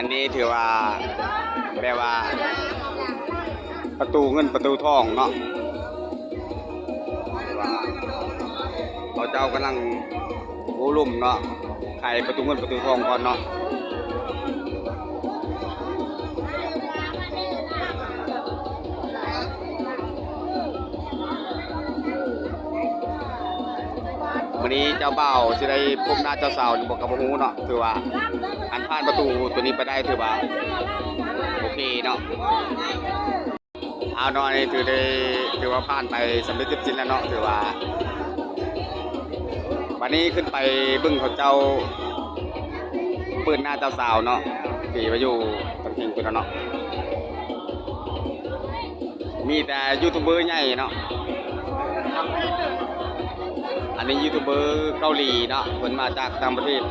ອັນນີ້ຖືວ່າແບບວ່າປະຕູເງິນປະຕູທອງເນາະ ວ່າເຂົາເຈົ້າກຳລັງໂອ້ລົມເນາະ ໄຂປະຕູເງິນປະຕູທອງກ່ອນເນາະ. ມື້ນີ້ເຈົ້າບ່າວຊິໄດ້ພົບໜ້າເຈົ້າສາວຢູ່ບໍ່ກໍບໍ່ຮູ້ເນາະ ຖືວ່າອັນຜ່ານປະຕູໂຕນີ້ໄປໄດ້ຖືວ່າໂອເຄເນາະ. ອາວເນາະ ອັນນີ້ຖືໄດ້ ຖືວ່າຜ່ານໄປສຳເລັດເສັດສິ້ນແລ້ວເນາະ ຖືວ່າບັດນີ້ຂຶ້ນໄປເບິ່ງເຂົາເຈົ້າເປີດໜ້າເຈົ້າສາວເນາະ ທີ່ວ່າຢູ່ຕຳແໜ່ງພຸ້ນນະເນາະ. ມີແຕ່ຢູທູບເບີໃຫຍ່ເນາະ ອັນນີ້ຢູທູບເບີເກົາຫຼີເນາະ ເພິ່ນມາຈາກຕ່າງປະເທດ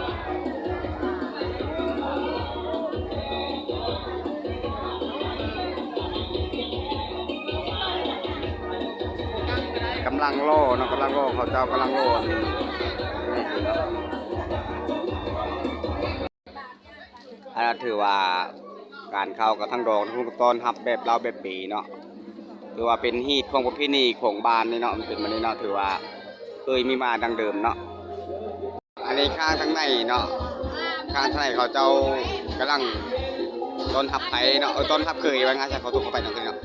ກຳລັງລໍເນາະ ກຳລັງລໍ ເຂົາເຈົ້າກຳລັງລໍອັນນີ້. ອັນນັ້ນຖືວ່າການເຂົ້າກັບທັງດອກທັງລູກ ຕ້ອນຮັບແບບລາວແບບເບເນາະ ຖືວ່າເປັນຮີດຂອງປະເພນີຂອງບ້ານນີ້ເນາະ ມັນເປັນແບບນີ້ເນາະ ຖືວ່າເຄີຍມີມາດັ້ງເດີມເນາະ. ອັນນີ້ຂ້າງທາງໃນເນາະ ຂ້າງທາງໃນເຂົາເຈົ້າກຳລັງຕ້ອນຮັບໃຜເນາະ ເອີ ຕ້ອນຮັບເຂີຍວ່າງ່າຍຊະ ຂໍໂທດ ຂໍອະໄພເນາະ ເຄີຍເນາະ.